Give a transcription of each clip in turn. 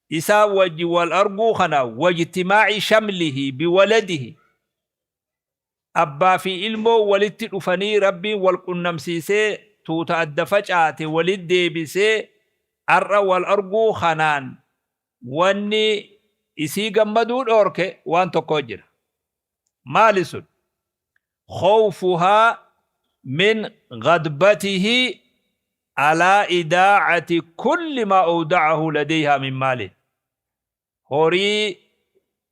Isaa wajji wal arguu kana, wajtimaa'i shamlihi biwaladihi, abbaa fi ilmoo walitti dhufanii Rabbiin wal qunnamsiisee tuuta adda facaate walitti deebisee ar'a wal arguu kanaan wanni isii gammaduu dhoorke waan tokko jira. Maali sun? Khawfuhaa min ghadbatihi alaa idaa'ati kulli maa awda'ahu ladayhaa min maalin. Horii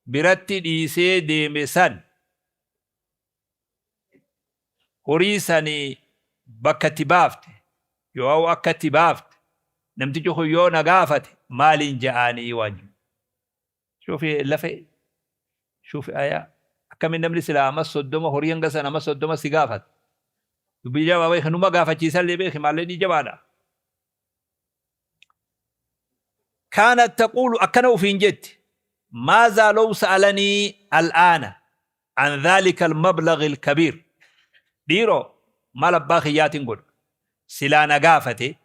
biratti dhiisee deeme san, horii sani bakka itti baafte yoo'au akka itti baafte namtichi kun yoo na gaafate maaliin ja'aanii waan jiru. Shuufi lafee shuufi ayaa akkamiin namni silaa ama 30 horii hanga sana ama 30 si gaafata. Dubbii jabaa beeki, numa gaafachiisallee beeki, maallaqni jabaadha. Kaanat taquulu, akkana ufiin jetti, maazaa low sa'alanii al'aana an dhaalika almablaghi alkabiir, dhiiroo maal abbaa kiyyaatin godha silaa na gaafate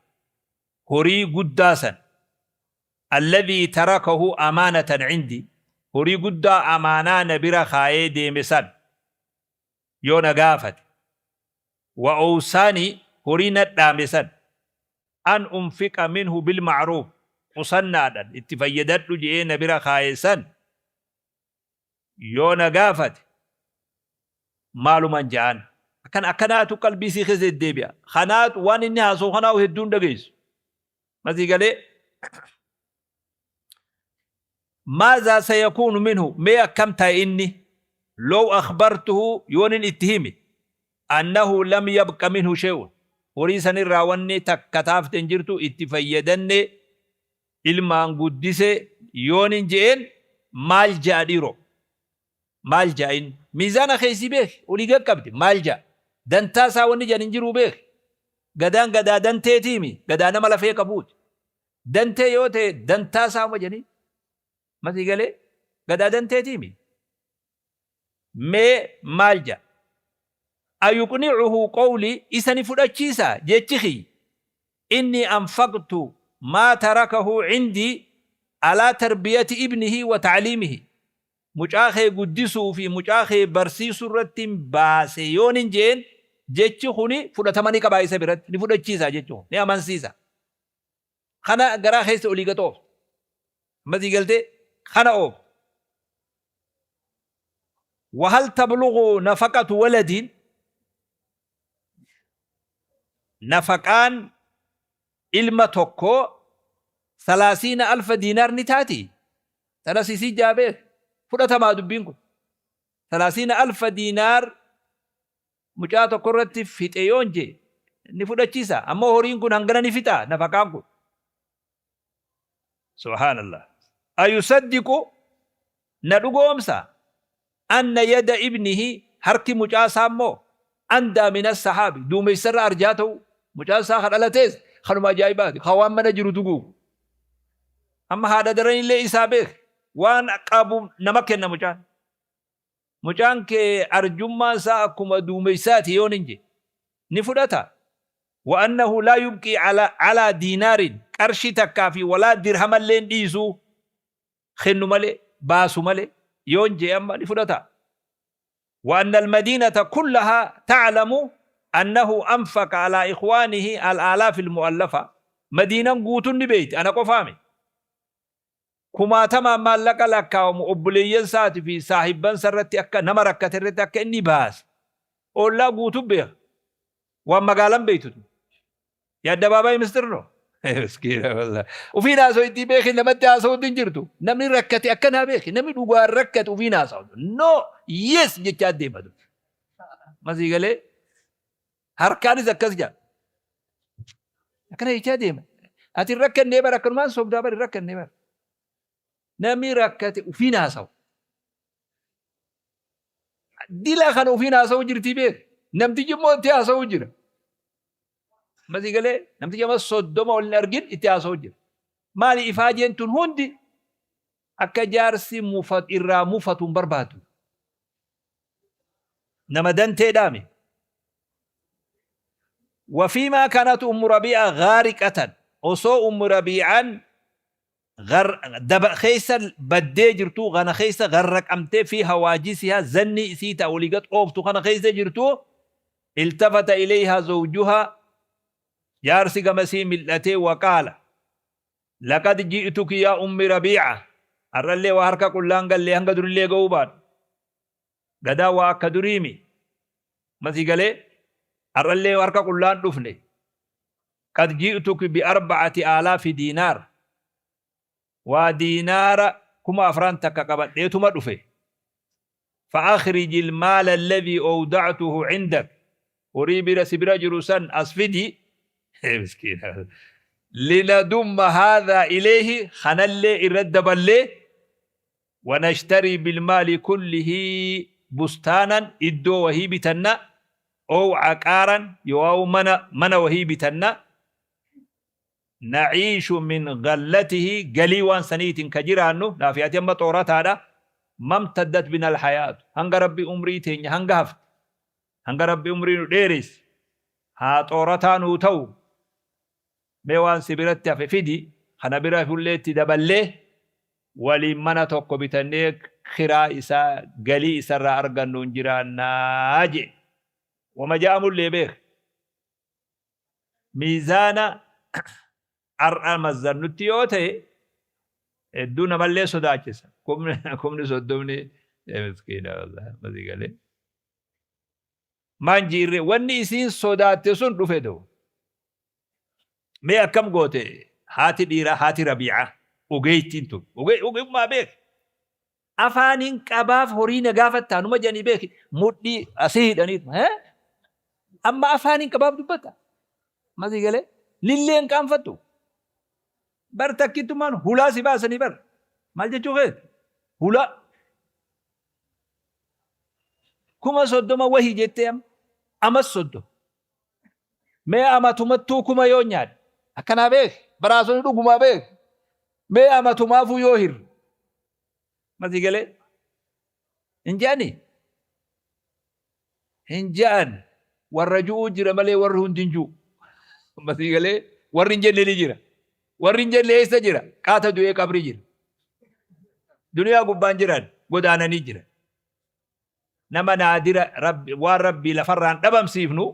horii guddaa san, alladhii tarakahu amaanatan cindii, horii guddaa amaanaa na bira kaayee deeme san yoo na gaafate, wa owsaanii, horii nadhaame san, an unfiqa minhu bilma'ruuf, qusannaadhan itti fayyadadhu je'ee na bira kaaye san yoo na gaafate maaluman ja'aan? Akkana akkanaatu qalbii isii keessa deddeebi'a. Kanaatu waan inni haasawu kanaa'u hedduu hin dhageessu. Masii galee maazaa sayakuunu minhu, mee akkam ta'e inni, low akhbartuhu, yoonin itti hime, annahu lam yabqa minhu shay'un, horii sanirraa wanni takka taafte hin jirtu, itti fayyadanne, ilmaan guddise yoonin je'een maal ja'a dhiiroo? Maal ja'a inni? Miizaana keessi beeki, olii gad qabde maal ja'a? Dantaa isaa wanni jedhan hin jiruu beeki. Gadaan gadaa danteetiimi, gadaa nama lafee qabuuti. Dantee yoo ta'e dantaa isaa uma jedhanii masii galee gadaa danteetiimi. Mee maal ja'a? Ayuqni'uhu qawlii, isa ni fudhachiisaa jechi kiyya, innii anfaqtu maa tarakahu cindii alaa tarbiyati ibnihi wa ta'liimihi, mucaa kee guddisuu fi mucaa kee barsiisuu irrattin baase yoonin je'een, jechi kuni fudhatama ni qabaa isa biratti? Ni fudhachiisaa jechi kun? Ni amansiisa? Kana garaa keessa olii gad oofta. Amma sii galtee? Kana oofta. Wahal tablughu nafaqatu waladiin, nafaqaan ilma tokkoo salaasiina alfa diinaar ni taati? Tanas isii jaa beek. Fudhatamaa dubbiin kun. 30,000 diinaar mucaa tokko irratti fixe yoon jee ni fudhachiisa? Ammoo horiin kun hangana ni fixaa nafaqaan kun? Subhaanallah. Ayusaddiqu, na dhugoomsa, anna yada ibnihi, harki mucaa isaa immoo, andaa mina sahaabi, duumessa irra arjaa ta'uu? Mucaan isaa ka dhalatees kanuma ajaa'ibaati, ka waan mana jiru duguugu. Amma haadha daranillee isaa beek, waan qabu nama kenna mucaan. Mucaan kee arjummaan isaa akkuma duumeysaati yoon hin jee ni fudhata? Wa annahu laa yubqii ala alaa diinaarin, qarshii takkaa fi walaa dirhamallee hin dhiisuu, kennu malee, baasu malee yoon jee amma ni fudhata? Wa anna almadiinata kullahaa ta'lamu annahu anfaqa alaa ikhwaanihi al-aalaaf al-mu'allafa, madiinan guutun ni beeyti, ana qofaa mi? Kumaatamaan maallaqa lakkaawamu obboleeyyan isaati fi saahibban isa irratti akka nama rakkate irratti akka inni baase ollaa guutu beeka. Waan magaalan beektu tun. Yaaddabaabaayi mistir no. Miskiina wallah. Ufiin haasoo ittii beeki, namatti haasa'uutti hin jirtu. Namni rakkate akkanaa beeki. Namni dhugaan rakkate ufiin haasa'u. No, yes jechaa deema. Masii galee harkaanis akkas jedha. Akkana jechaa deema. Ati hin rakkannee bara, akkanumaan sobdaa bara, hin rakkannee bara. Namni rakkate ufiin haasawu. Dila kana ufiin haasa'u jirtii beek. Namtichi immoo itti haasa'u jira. Masii galee namtichi amma 30 ol hin argin itti haasa'u jira. Maali ifaajeen tun hundi? Akka jaarsi irraa mufatu hin barbaadu. Nama danteedhaami. Wafiimaa kanatu Ummu Rabii'a gaariqatan, osoo Ummu Rabii'aan Daba keessa baddee jirtuu kana keessa garraqamtee fi hawaajisihaa zannii isii ta olii gad ooftu kana keessa jirtuu iltafata ilayhaa zawjuhaa jaarsi gama isii mil'atee waqaala laqad ji'tuki yaa ummi rabii'a har'allee waa harka qullaan gallee hanga durillee ga'uu baadhu gadaa waa akka duriimi masii galee har'allee harka qullaan dhufne Qad ji'tuki bi arba'ati aalaafi diinaar, waa diinaara 4000 takka qabadheetuma dhufe. Fa akhriji al-maala alladhii owda'tuhu cindak, horii bira si bira jiru san as fidi, miskiina, linadumma haadhaa ilayhi, kanallee irra daballee, wa nashtarii bilmaali kullihi bustaanan, iddoo wahii bitanna, ow caqaaran, yooawu mana mana wahii bitanna, naciishu min gallatihi, galii waan saniitiin ka jiraannu, naafi ati amma xoorataadha, mamtaddat bina alhayaatu, hanga Rabbi umrii teenya hanga hafte, hanga Rabbi umrii nu dheeresse, haa xoorataa nuu ta'u, mee waan si biratti hafe fidi, kana bira hafullee itti daballee, waliin mana tokko bitannee kiraa isaa galii isarraa argannuun jiraannaa je'e. Wama ja'amullee beekh. Miizaana ar'a mazzannutti yoo ta'e hedduu namallee sodaachisa. Kumni 30ni miskiina wallahi amma sii galee. Maan ji'irree wanni isiin sodaatte sun dhufe doo. Mee akkam goote haati dhiiraa haati Rabiicaa ogeeytiin tun ogummaa beeki. Afaaniin qabaaf horii na gaafattaa numa jedhanii beeki mudhii asii hidhanii amma afaaniin qabaaf dubbata. Masii galee lillee hin qaanfattu. Bar takkittumaan hulaa si baasanii bar maal jechuu keeti hulaa. 30,000 wahi jettee amma amas 30. Mee amatumattuu kuma yoo nyaadhe akkanaa beeki baraasonni dhugumaa beeki mee amatumaafuu yoo hirre masii galee hin je'anii hin je'an warra ju'uu jira malee warri hundi hin ju'u masii galee warri hin jenne ni jira warri hin jenne eessa jira qaata du'ee qabrii jira duniyaa gubbaan jiran godaananii jiran nama naadira rabbi waan rabbii lafarraan dhabamsiifnu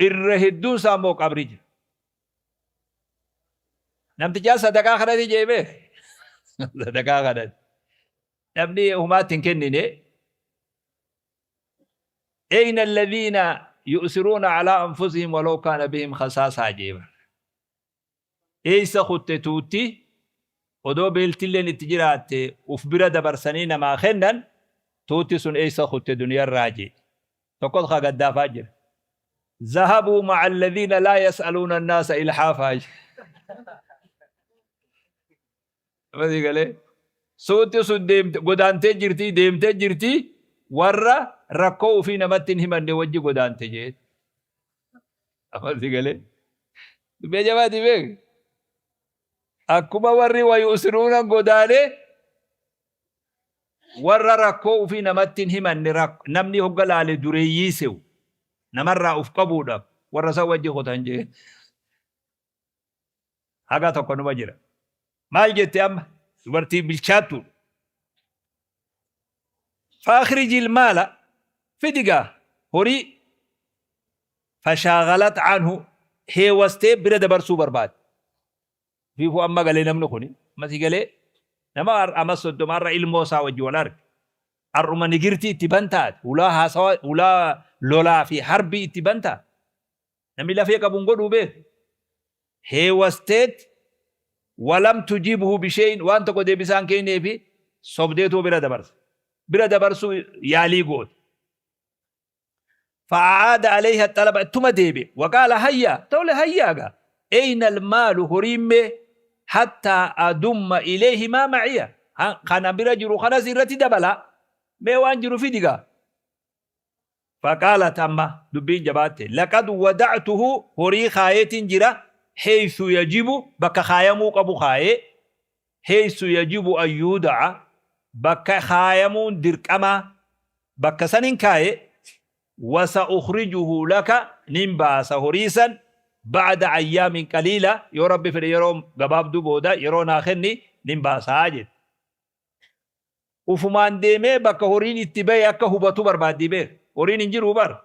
irra hedduun isaa immoo qabrii jira. Namtichaa sadaqaa kadhate jee beek. Sadaqaa kadhate. Namni humaatti hin kennine. Ayna alladhiina yu'siruuna alaa anfusihim walaw kaana bihim khasaasaa jee bar. Eeysa kutte tuutti odoo beeltilleen itti jiraatte uf bira dabarsanii namaa kennan tuutti sun eeysa kutte duniyarraa je'e. Tokkos ka gaddaafaa jira. Zahabuu ma'a alladhiina laa yas'aluuna annaasa ilhaafaa je'e. Amma sii galee? Suutti sun deemte godaantee jirtii deemtee jirtii warra rakkoo ufii namatti hin himanne wajji godaante je'e. Amma si galee. Dubbii ajabaati beek. Akkuma warri wayu'siruuna godaane warra rakkoo ufii namatti hin himanne namni hogga laale dureeyyii se'u namarraa uf qabuudhaaf warra san wajji kutan jee. Haga tokko numa jira. Maal jette amma? Dubartii bilchaattuudha. Faakrijil maala fidi gaa horii fashaagalat anhu heewastee bira dabarsuu barbaade. Fiifuu amma galee namni kuni amma si galee nama amma 30 har'a ilmoo isaa wajji wal arge. Har'uma nigirtii itti bantaate hulaa haasawa hulaa lolaa fi harbii itti bantaa. Namni lafee qabu hin godhuu beek. Heewasteet walam tujibhu bisheeyin waan tokko deebisaa hin kennineefi sobdeetuma bira dabarse. Bira dabarsuu yaalii goote. Fa'aada alayha xalaba ittuma deebi'e. Waqaala hayyaa tole hayyaa gaa. Eyna almaalu horiin mee hattaa adumma ilayhi maa maciya. Kana bira jiru kanas irratti dabalaa. Mee waan jiru fidi gaa. Faqaalat amma dubbiin jabaatte laqad wada'tuhu horii kaayeetiin jira heysu yajibu bakka kaayamuu qabu kaayee heysu yajibu an yuuda'a bakka kaayamuun dirqamaa bakka sanin kaaye wasa ukhrijuhu laka nin baasa horii san Ba'da ayyaamin qaliila, yoo Rabbi fedhe yeroo gabaabduu booda yeroo naa kenni nin baasaa jette. Ufumaan deemee bakka horiin itti bahe akka hubatu barbaaddii beek. Horiin hin jiruu bar.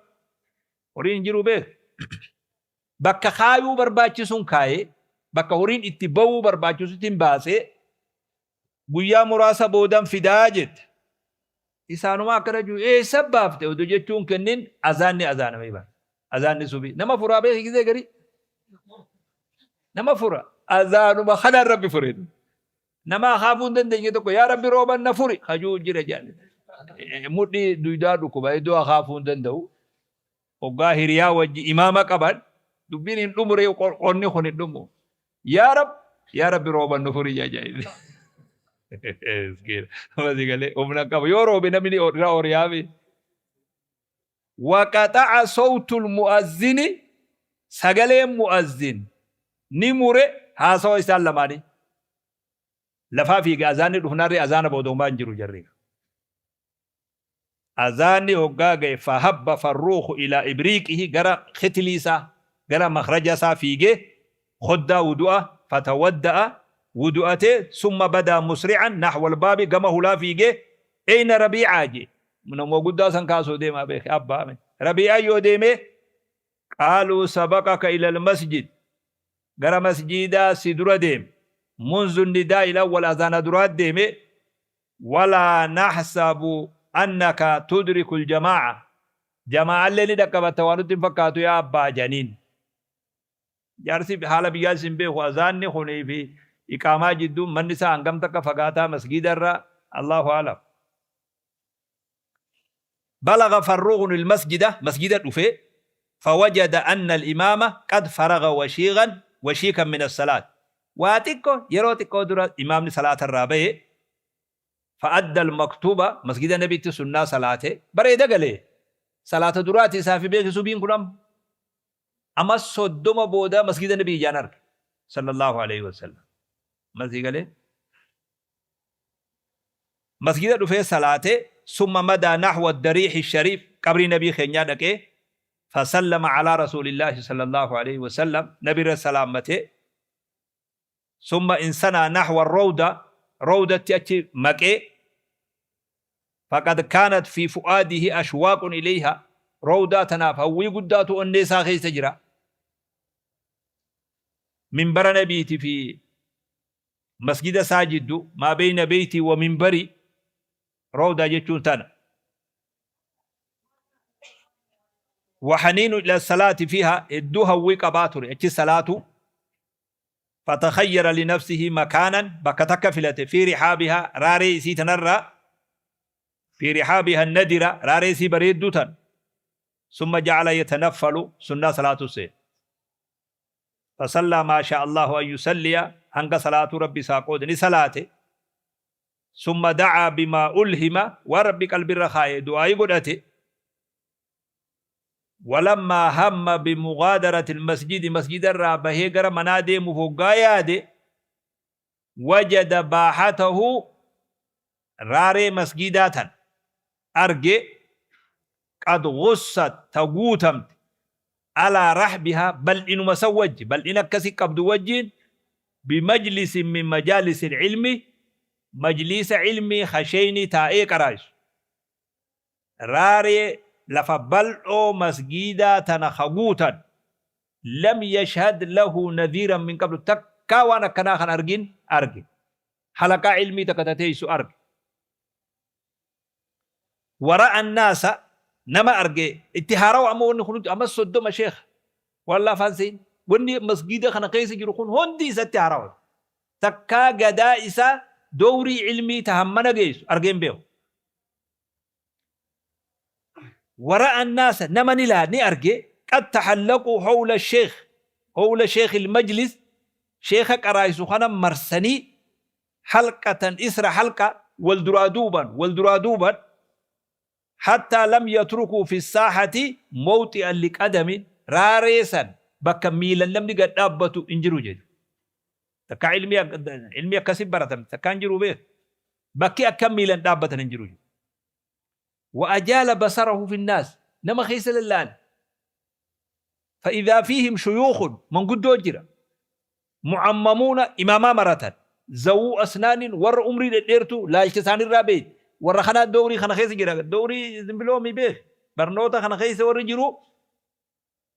Horiin hin jiruu beek. Bakka kaayuu barbaachisuun kaayee, bakka horiin itti bahuu barbaachisuttin baasee, guyyaa muraasa boodan fidaa jette. Isaanuma akkana jiru eessa baafte odoo jechuun kennin azaanni azaaname bar. Azaanni subii. Nama furaa beeki gizee garii. Nama fura. Azaanuma kanaan Rabbi fure. Nama akaafuu hin dandeenye tokko yaa Rabbi rooban na furi hajuu jira jedhan. Mudhii duydaa dhukkuba iddoo akaafuu hin danda'u. Hoggaa hiriyaa wajji imaama qaban dubbiin hin dhumure qonni kun hin dhumu. Yaa Rab yaa Rabbi rooban nu furi jaa jaa. Miskiina. Amma si galee humna qabu yoo roobe namni irra oriyaami. Waqaxa'a sawtul mu'azzini sagaleen mu'azzin ni mure haasawa isaan lamaanii. Lafaa fiiga azaanni dhufnaarri azaana booda homaa hin jiru jarri. Azaanni hoggaa gaye fahabba farruukhu ilaa ibriiqihi gara khitlii isaa gara makhraja isaa fiigee khoddaa wudu'a fatawadda'a wudu'atee summa badaa musri'an nahwal baabi gama hulaa fiigee eyna rabiicaa jee namuma guddaa san kaasuu deemaa beeke abbaa me rabiicaa yoo deemee qaaluu sabaqaka ilal masjid gara masjiidaa si dura deeme munzu nidaa'il awwal azaana duraa deeme Walaa nahsabu annaka tudrikul jamaa'a jamaa'allee ni dhaqqabatta waa nutti hin fakkaatu yaa abbaa janiin. Jaarsi haala biyyaa isin beeku azaanni kunii fi iqaamaa jidduun manni isaa hangam takka fagaataa masgiida irraa Allahu a'lam. Balagha farruughun al-masjida masjida dhufe fawajada anna al-imaama qad faragha washiigan washiikan min as-salaat waa xiqqo yeroo xiqqoo dura imaamni salaata irraa bahe fa'adda al-maktuuba masjida nabiitti sunnaa salaate bareeda gale salaata duraati isaafi beeki subiin kun amma amma 30 booda masjida nabii ijaan arge sallallahu alayhi wasallam masii galee Masjida dhufee salaate, summa madaa nahwa dariihi shariif, qabrii nabii keenyaa dhaqee, fasallama alaa rasuulillaahi sallallaahu aleyhi wasallam, nabirra salaammate, summa insanaa nahwa rawda, rawdatti achi maqee, faqad kaanat fi fu'aadihi ashwaaqun ilayha, rawdaa tanaaf hawwii guddaatu onnee isaa keessa jira. Minbara nabiiti fi Masjida isaa jiddu, maa beyna beytii wa minbarii, rawdaa jechuun tana. Wa haniinu ila salaati fiihaa, hedduu hawwii qabaa ture achi salaatuu. Fatakhayyara linafsihi makaanan, bakka takka filate, fi rihaabihaa, raaree isii tanarraa, fi rihaabiha nadira, raaree isii bareedduu tan. Summa ja'ala yatanaffalu, sunnaa salaatuu seene. Fasallaa maa shaa'a Allaahu an yusalliya, hanga salaatuu Rabbi isaa qoode ni salaate. Summa da'aa bimaa ulhima, waan Rabbi qalbirra kaaye du'aa'ii godhate. Walammaa hamma bimughaadaratil masjidi, masjida irraa bahee gara manaa deemuuf hoggaa yaade, wajada baahatahu, raaree masjidaa tan arge, qad ghussat, ta guutamte, alaa rahbihaa, bal'inuma san wajji, bal'ina akkasi qabdu wajjiin, bimajlisin min majaalisil ilmi, majliisa ilmii ka sheeyni taa'ee qaraa'isu. Raaree lafa bal'oo masgiidaa tana ka guutan, lam yashhad lahu nadhiiran min qablu, takkaa waan akkanaa kan argin arge. Halaqaa ilmii takka ta teeysu arge. Wara'a annaasa nama arge itti haarawa amma wanni kun hundi amma 30 sheekha waan laafaan sehin wanni masgiida kana keessa jiru kun hundi isatti haarawa takkaa gadaa isaa dowrii ilmii ta hammana geessu argee hin beeku. Wara'a annaasa nama ni laa ni arge qad tahallaquu howla sheekh howla sheekh majlis sheekha qaraayisu kana marsanii halqatan isra halqa wal duraa duuban wal duraa duuban hattaa lam yatrukuu fi saaxati mowxi'an liqadamin raaree san bakka miilan namni gad dhaabbatu hin jiru jedhu. Takkaa ilmii ilmii akkasi baratamte takkaa hin jiru beek. Bakki akka miilan dhaabbatan hin jiru jedhu. Wa ajaala basarahu fi nnaas nama keessa lallaale. Fa'idhaa fiihim shuyuukhun, manguddoo jira. Mu'ammamuuna, imaamaa maratan. Zawuu asnaanin, warra umrii dhedheertuu laalcha isaanirraa beeyte. Warra kanaa dowrii kana keessa jira. Dowrii zimbiloomi beek. Barnoota kana keessa warri jiru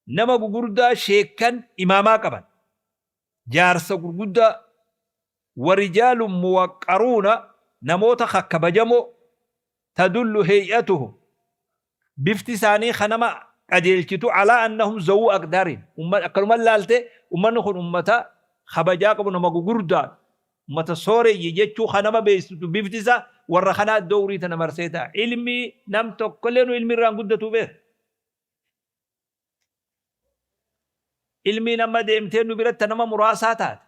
nama gugurdaa sheekkan imaamaa qaban. Jaarsa gurguddaa. Warijaalun muwaqqaruuna, namoota kakkabajamoo. Tadullu hey'atuhum, bifti isaanii ka nama qajeelchitu, alaa annahum zawuu aqdaarin, akkanuma laalte ummanni kun ummata kabajaa qabu, nama gugurdaadha, ummata sooreyyi jechuu ka nama beeksitu bifti isaa warra kanaa dowrii tana marsee ta'a. Ilmii nam tokkolleenu ilmi irraa hin guddatuu beek. Ilmiin amma deemtee nu biratti nama muraasaa taate.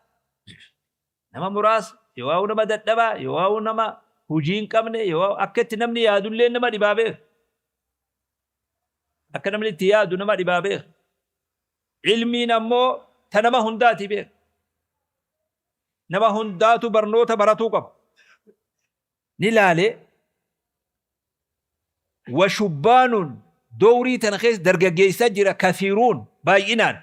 Nama muraasa, yoo'aa nama dadhabaa, yoo'aa nama hujii hin qabne, yoo'aa akka itti namni yaadullee nama dhibaa beeka. Akka namni itti yaadu nama dhibaa beeka. Ilmiin ammoo ta nama hundaati beeka. Nama hundaatu barnoota baratuu qaba. Ni laalee Wa shubbaanun, dowrii tana keessa dargaggeessa jira, kathiiruun, baay'inaan.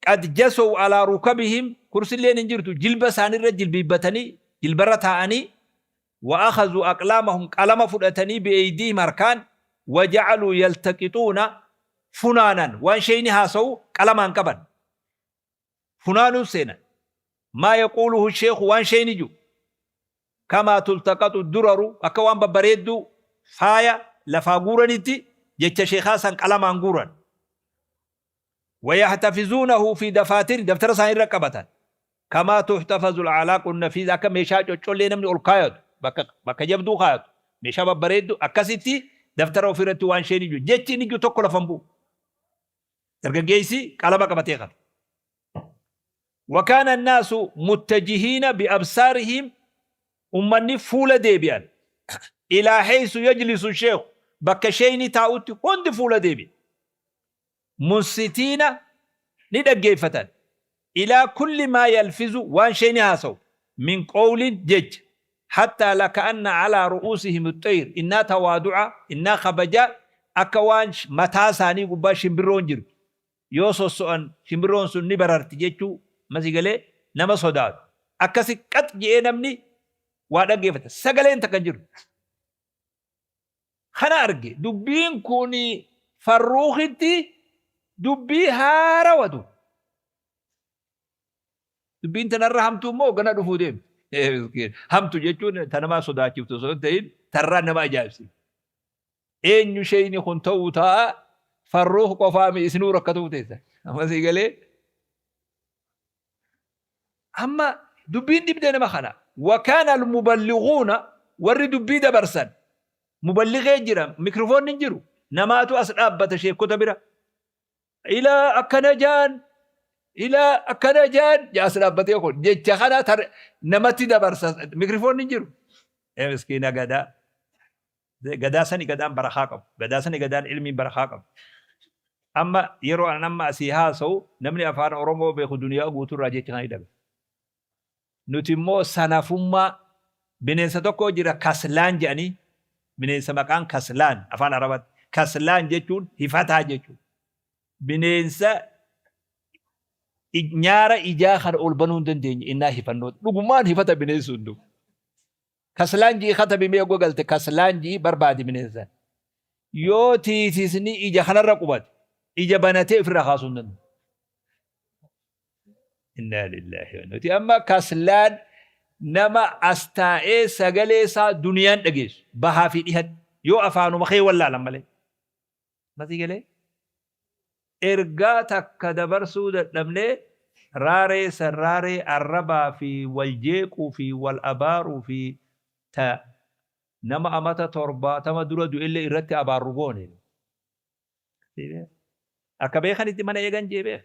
Qad jasow alaa rukabihim, kursilleen hin jirtu, jilba isaanirra jilbiibbatanii, jilbarra taa'anii, wa akhazuu aqlaamahum, qalama fudhatanii, bi'eeydiihim, harkaan, wa ja'aluu yaltaqixuuna, funaanan, waan sheeyni haasawu qalamaan qaban. Funaanuu seenan. Maa yaquuluhu sheekhu, waan sheeyni ji'u. Kamaa tultaqaxu duraru, akka waan babbareedduu, faaya, lafaa guuranitti jecha sheekhaa san qalamaan guuran. Wayahtafizuunahu fi dafaatiri, daftara isaanii irra qabatan. Kamaa tuhtafazul a'laaqu nafiiza, akka meeshaa coccollee namni ol kaayatu, bakka bakka jabduu kaayatu, meeshaa babbareeddu akkasitti daftara ofii irratti waan sheeyni ji'u, jechi inni ji'u tokko lafa hin bu'u. Dargaggeessi qalama qabatee kana. Wakaana annaasu muttajihiina biabsaarihim, ummanni fuula deebi'an, ilaa haysu yajlisu sheekhu, bakka sheeyni taa'utti hundi fuula deebi'e. Munsitiina, ni dhaggeeffatan, ilaa kulli maa yalfizu, waan sheeyni haasawu, min qowlin, jecha, hattaa laka'anna alaa ru'uusihim axxayr, innaa tawaadu'a, innaa kabajaa, akka waan mataa isaanii gubbaa shimbirroon jirtu, yoo sosso'an shimbirroon sun ni bararti jechuu amma si galee nama sodaatu akkasi qax je'ee namni waa dhaggeeffata, sagaleen takka hin jirtu. Kana arge dubbiin kun Farruukitti dubbii haarawatu. Dubbiin tanarra hamtuu immoo gana dhufuu deemti. Miskiin. Hamtu jechuun ta nama sodaachiftu osoo hin ta'in tarraa nama ajaa'ibsiiftu. Eenyu sheeyni kun ta'uu taa'a, Farruuk qofaa mi isinuu rakkatuuf teessan. Amma sii galee? Amma dubbiin dhibdee nama kana. Wakaana almuballighuuna, warri dubbii dabarsan, muballighee jira, mikrofoonni hin jiru, namaatu as dhaabbata sheekkota bira. Ilaa akkana jaan, ilaa akkana jaan jaa as dhaabbatee kun jecha kana namatti dabarsa, mikrofoonni hin jiru. Ee miskiina gadaa. Gadaa sani gadaan barakaa qabu. Gadaa sani gadaan ilmiin barakaa qabu. Amma yeroo an amma asii haasa'u namni afaan Oromoo beeku duniyaa guutuurraa jecha kana ni dhaga'a. Nuti immoo sanafummaa bineensa tokko jira kaslaan jedhanii, bineensa maqaan kaslaan afaan Arabaatti. Kaslaan jechuun hifataa jechuudha. Bineensa nyaara ijaa kana ol banuu hin dandeenye innaa hifannoo. Dhugumaan hifata bineensi hunduu. Kaslaan ji'i katabi mee ogga galte kaslaan ji'i barbaadi bineensa. Yoo tiitisni ija kanarra qubate ija banatee ofirraa kaasuu hin danda'u. Innaa lillaahi wa nuti amma kaslaan nama as taa'ee sagalee isaa duniyaan dhageessu bahaa fi dhihatti yoo afaanuma kee wallaalan malee. Masii galee ergaa takka dabarsuu dadhabnee raaree sarraaree arrabaa fi wal jeequu fi wal abaaruu fi ta nama amata 70 dura du'ellee irratti abaarru goone. Akka beekanitti mana eegan jee beek.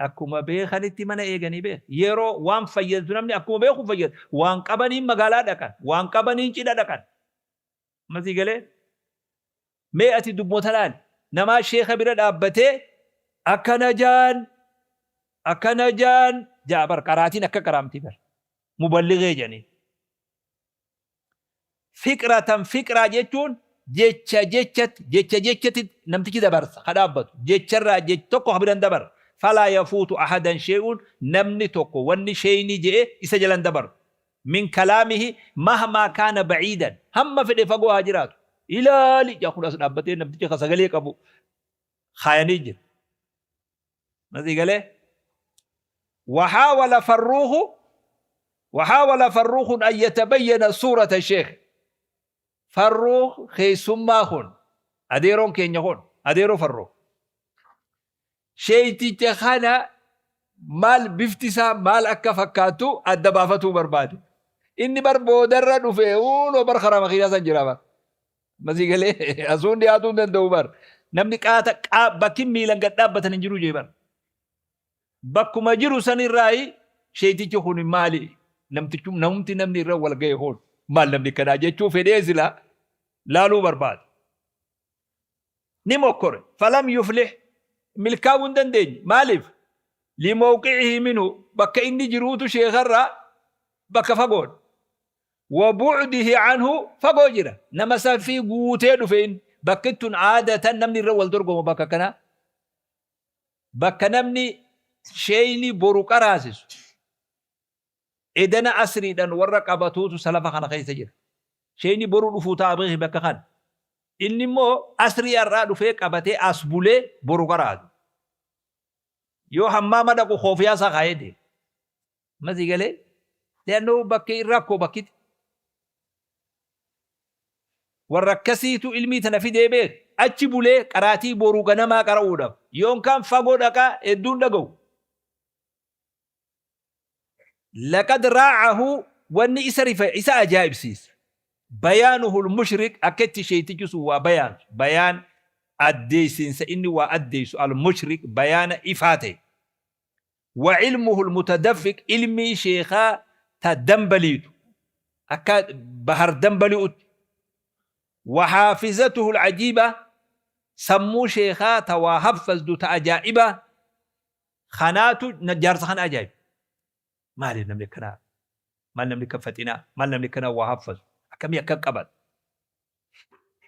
Akkuma beekanitti mana eeganii beek. Yeroo waan fayyadatu namni akkuma beeku fayyada. Waan qabaniin magaalaa dhaqan. Waan qabaniin cidha dhaqan. Amma sii galee? Mee ati dubbota laali. Namaa sheeka bira dhaabbatee akkana jaan akkana jaan jaa bar, qaraatiin akka qaraamtii bar. Muballighee jedhanii. Fiqratan, fiqraa jechuun Jecha jechatti, jecha jechatti namtichi dabarsa, ka dhaabbatu. Jecharraa jech tokko ka biran dabarra. Falaa yafuutu ahadan shay'un, namni tokko wanni sheeyni je'e isa jala hin dabarru. Min kalaamihi mahmaa kaana ba'iidan, hamma fedhe fagoo haa jiraatu. Ilaali! Jaa kun as dhaabbatee namtichi ka sagalee qabu kaayanii jira. Masii galee? Wahaawala farruuhu wahaawala farruukhun an yatabayyana suurata sheekh. Farruukh keessummaa kun adeeroon keenya kun adeeroo farruukh. Sheeyticha kana maal bifti isaa maal akka fakkaattu adda baafatuu barbaade. Inni bar boodarra dhufe uunoo bar karaa makiinaa san jira bar. Masii galee asuun dhiyaatuu hin danda'u bar. Namni qaata bakki miilan gad dhaabbatan hin jiru jee bar. Bakkuma jiru san irraayi sheeytichi kun maali namtichu namumti namni irra wal gahe kun maal namni akkanaa jechuu fedhee sila laaluu barbaade. Ni mokkore falam yuflih milkaa'uu hin dandeenye maaliif limawqicihi minhu bakka inni jiruutu sheekharraa bakka fagoodha. Wa bu'dihi anhu fagoo jira nama safii guutee dhufe inni bakki tun aadatan namni irra wal dorgoma bakka kanaa. Bakka namni sheeyni boru qaraasisu edana asriidhan warra qabatuutu salafa kana keessa jira. Sheeyni boru dhufuu ta'a beeki bakka kana. Inni immoo asrii har'aa dhufee qabatee as bulee boru qaraatu. Yoo hammaama dhaqu koofiyaa isaa kaayee deema. Amma sii galee? Li'annoo bakki rakkoo bakkiti. Warra akkasiitu ilmii tana fidee beek. Achi bulee qaraatii boru ganamaa qara'uudhaaf. Yoonkaan fagoo dhaqaa hedduun dhaga'u. Laqad raa'ahu wanni isa rifa isa ajaa'ibsiise. Bayaanuhul mushrik akka itti sheeytichi sun waa bayaansu. Bayaan addeessinsa inni waa addeessu al mushrik bayaana ifaa ta'e. Wa ilmuhul mutadaffiq ilmii sheekhaa ta dambaliitu akka bahar dambali'utti. Wa haafizatuhul ajiiba sammuu sheekhaa ta waa haffazdu ta ajaa'ibaa kanaatu jaarsa kana ajaa'ibe. Maali namni akkanaa? Maal namni akka faxinaa? Maal namni akkanaa waa haffazu? Akkamii akka qabata?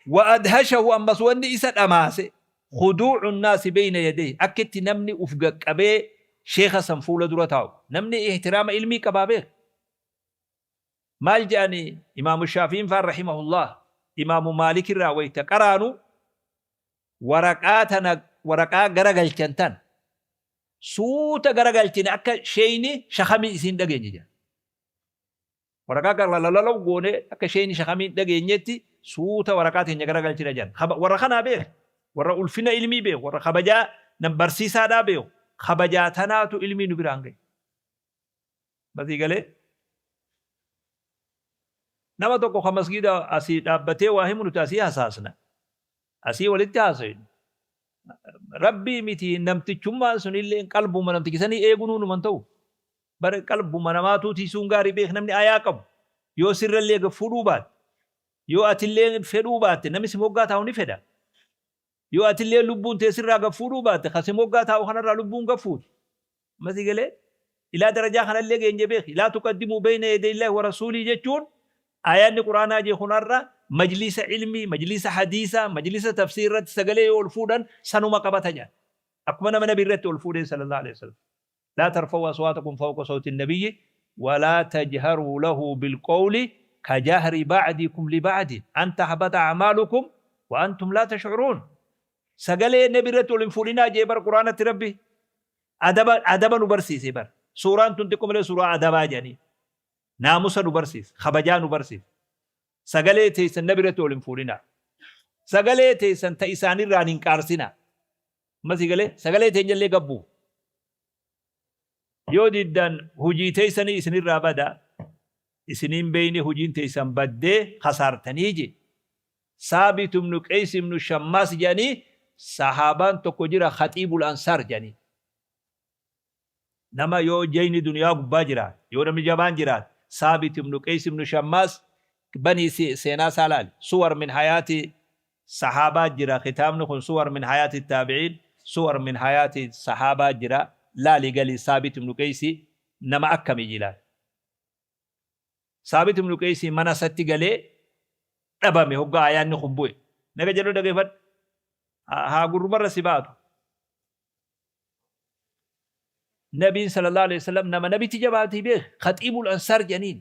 Wa adhashahu ammas wanni isa dhamaase khuduu'u nnaasi beyna yadayhi akka itti namni uf gaqqabee sheekha san fuula dura taa'u. Namni ihtiraama ilmii qabaa beek. Maal je'ani Imaamu Shaafi'iin faan rahimahullah Imaamu Maalik irraa wayta qaraanu waraqaa tana waraqaa garagalchan tan suuta garagalchine akka sheeyni shakamii isiin dhageenye jedhan. Waraqaa gara lalalaw goonee akka sheeyni shakamii hin dhageenyetti suuta waraqaa teenya garagalchina jedhan. Warra kanaa beeki. Warra ulfina ilmii beeku, warra kabajaa nam barsiisaadhaa beeku. Kabajaa tanaatu ilmii nu biraan gahe. Basii galee? Nama tokko ka masgiida asii dhaabbatee waa himu nuti asii hasaasna. Asii walitti haasoyna. Rabbii miti namtichummaan sunillee qalbuma namticha sanii eegunuu numan ta'u. Bar qalbuma namaatuu tiisuun gaarii beek namni ayaa qabu. Yoo sirrallee gad fuudhuu baate. Yoo atillee fedhuu baatte namni si moggaa taa'u ni fedha. Yoo atillee lubbuun tee sirraa gad fuudhuu baatte ka si moggaa taa'u kanarraa lubbuun gad fuuti. Amma si galee? Ilaa darajaa kanallee geenye beeki. Laa tuqaddimuu beyna yadayillaahi wa rasuulii jechuun aayaanni qur'aanaa jee kun har'a majliisa ilmii, majliisa hadiisaa, majliisa tafsiir irratti sagalee yoo ol fuudhan sanuma qabata jedhan. Akkuma nama nabi irratti ol fuudhee sallallahu alaihi wasallam. Laa tarfa'uu aswaatakum fawqa sawti nabiyyi wa laa tajharuu lahu bilqawli kajahri ba'dikum liba'din an tahbata a'maalukum wa antum laa tash'uruun. Sagalee nabi irratti ol hin fuudhinaa jee bar qur'aanatti rabbi. Adaba adaba nu barsiise bar. Suuraan tun xiqqoo malee suuraa adabaa jedhanii. Naamusa nu barsiisa. Kabajaa nu barsiisa. Sagalee teessan nabi irratti ol hin fuudhinaa. Sagalee teessan ta isaanirraan hin qaarsinaa. Amma sii galee sagalee teenyallee gabbuu. Yoo diddan hujii teessanii isinirraa bada. Isiniin beeyne hujiin teessan baddee kasaartanii je. Saabit ibnu Qeys ibnu Shammaas jedhanii sahaabaan tokko jira Khaxiibul Ansaar jedhanii. Nama yoo jayni duniyaa gubbaa jiraate, yoo namni jabaan jiraate, Saabit ibnu Qeys ibnu Shammaas banii seenaa isaa laali. Suwar min hayaati sahaabaa jira kitaabni kun Suwar min hayaati taabiciin, Suwar min hayaati sahaabaa jira laali gali Saabit ibnu Qeeysi nama akkami jilaal. Saabit ibnu Qeeysi mana isatti galee dhabame hoggaa aayaanni kun bu'e. Naga jedhu dhageeffadhu. Haa gurrumarra si baatu. Nabiin sallallahu alaihi wasallam nama nabitti jabaatii beek khaxiibul ansaar jedhaniin.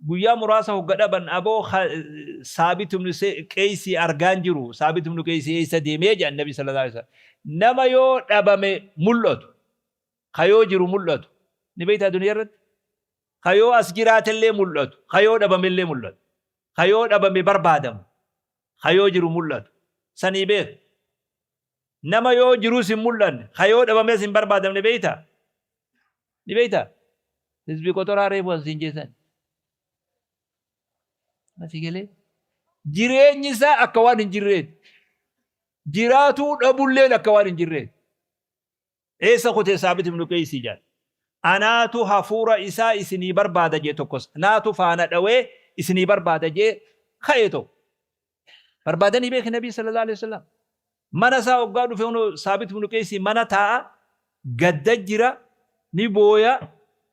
Guyyaa muraasa hogga dhaban aboo Saabit ibnu Qeeysii argaan jiru Saabit ibnu Qeeysii eessa deemee jedhan Nabi sallallahu alaihi wasallam. Nama yoo dhabame mul'atu ka yoo jiru mul'atu ni beektaa duniyaa irratti ka yoo as jiraatellee mul'atu ka yoo dhabamellee mul'atu ka yoo dhabame barbaadamu ka yoo jiru mul'atu sanii beek Nama yoo jiruus hin mul'anne, ka yoo dhabames hin barbaadamne beektaa? Ni beektaa? Hizbii qoxoraa reefu as siin jeessan. Asii galee jireenyi isaa akka waan hin jirreeti. Jiraatuu dhabulleen akka waan hin jirreeti. Eessa kutee Saabit ibnu Qeeysii jedhan. Anaatu hafuura isaa isinii barbaada jee tokkos. Naatu faana dhawee isinii barbaada jee ka'ee tokko. Barbaadanii beeki Nabii sallallahu alaihi wasallam. Mana isaa hoggaa dhufe hunoo Saabit ibnu Qeysii mana taa'a gadda jira ni booya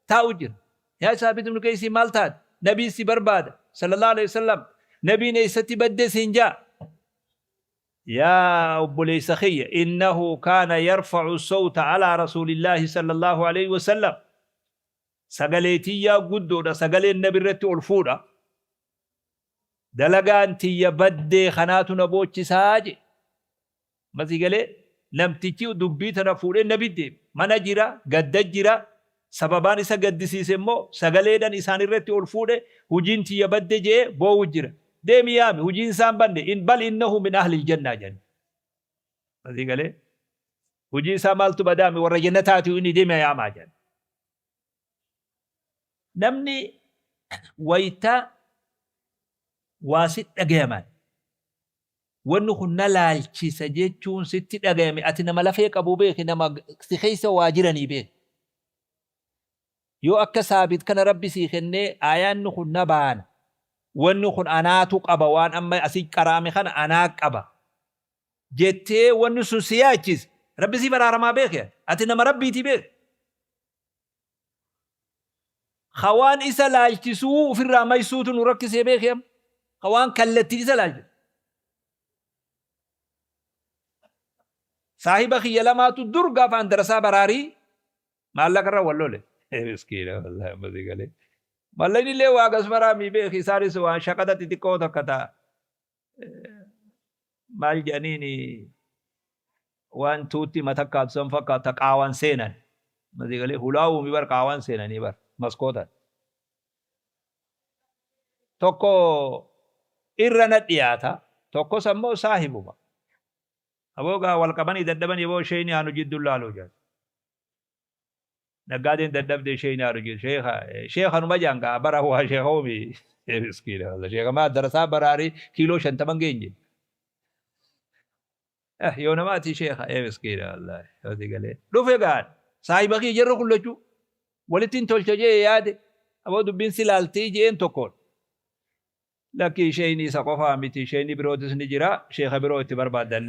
taa'u jira. Yaa Saabit ibnu Qeysii maal taate? Nabiin si barbaada sallallahu alaihi wasallam. Nabiin eessatti badde siin jaa? Yaa obboleessa kiyya innahu kaana yarfa'u sawta alaa rasuulillaahi sallallahu alaihi wasallam. Sagalee tiyyaa guddoodha sagaleen nabi irratti ol fuudha. Dalagaan tiyya baddee kanaatu na boochisaa jedhe. Amma sii galee? Namtichi dubbii tana fuudhee nabi deeme. Mana jira, gadda jira, sababaan isa gaddisiise immoo sagaleedhan isaan irratti ol fuudhe hujiin tiyya badde je'ee boowu jira. Deemi yaami hujiin isaa hin banne in bal innahu min ahlil jannaa jedhani. Amma sii galee? Hujii isaa maaltu badaami warra jannataati inni deemi yaamaa jedhan. Namni wayta waa si dhagayaman wanni kun na laalchisa jechuun sitti dhagayame ati nama lafee qabuu beeki nama si keessa waa jiranii beeki. Yoo akka saabit kana rabbi sii kennee aayaanni kun na baana wanni kun anaatu qaba waan amma asii qara'ame kana anaa qaba jettee wanni sun si yaachise rabbi siif araaramaa beeki ati nama rabbiitii beeki. Ka waan isa laalchisuu ufirraa maysuutu nu rakkisee beeki amma. Ka waan kallattiin isa laalchisu. Saahiba kiyya lamaatu dur gaafa an darasaa baraarii maallaqa irra wal lole. Miskiina wallahi amma si galee. Maallaqni illee waa gas maraa mii beeki isaanis waan shaqaxa xixiqqoo takka ta'a. Maal jedhaniini waan tuutti matakkaatu san fakkaata qaawan seenan. Masii galee hulaa uumi bar qaawan seenanii bar maskootan. Tokko irra na dhiyaata tokkos ammoo saahibuma. Aboo gaa wal qabanii dadhabanii aboo sheeyni haa nu jidduu laaluu jedhan. Naggaadeen dadhabde sheeyni haa nu jidduu sheekha sheekha numa jedhan gaa bara waa sheekha uumi. Miskiina wallah sheekha maa darasaa baraarii kiiloo shantaman geenye. Eh yoo nama ati sheekha ee miskiina wallahi yoo si galee dhufe gaan saahiba kiyya jarri kun lachuu walittiin tolcha jee yaade aboo dubbiin si laaltii jeen tokkoon lakkii sheeyni isa qofaa miti sheeyni birootis ni jira sheekha biroo itti barbaaddanna.